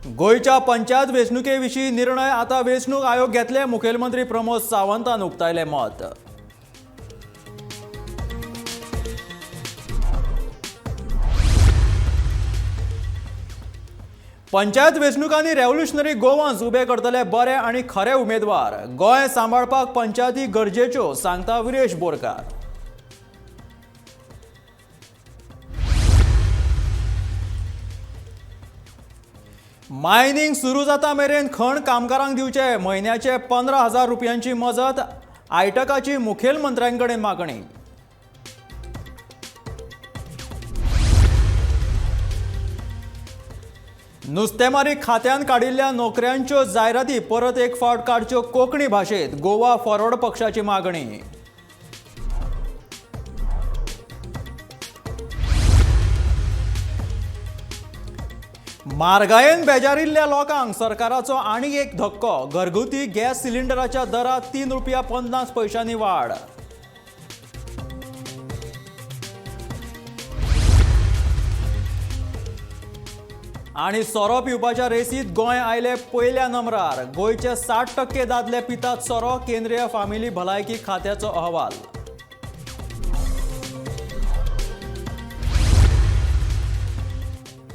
गोंयच्या पंचायत वेंचणुके विशीं निर्णय आतां वेंचणूक आयोग घेतले, मुखेलमंत्री प्रमोद सावंतान उक्तायलें मत. पंचायत वेंचणुकांनी रेव्होल्युशनरी गोवान्स उबे करतले बरे आनी खरे उमेदवार. गोंय सांबाळपाक पंचायती गरजेच्यो, सांगता विरेश बोरकार. मायनिंग सुरू जाता मेरेन खण कामगारांक दिवचे म्हयन्याचे 15,000 रुपयांची मजत, आयटकाची मुखेलमंत्र्यांकडेन मागणी. नुस्तेमारी खात्यान काडिल्ल्या नोकऱ्यांच्यो जायराती परत एक फावट काडच्यो कोंकणी भाशेंत, गोवा फॉरवर्ड पक्षाची मागणी. म्हारगायेन बेजारिल्ल्या लोकांक सरकाराचो आनीक एक धक्को, घरगुती गॅस सिलिंडराच्या दरांत 3 रुपया 50 पैशांनी वाड. आनी सोरो पिवपाच्या रेसीत गोंय आयले पयल्या नंबरार, गोंयचे 60% दादले पितात सोरो, केंद्रीय फामिली भलायकी खात्याचो अहवाल.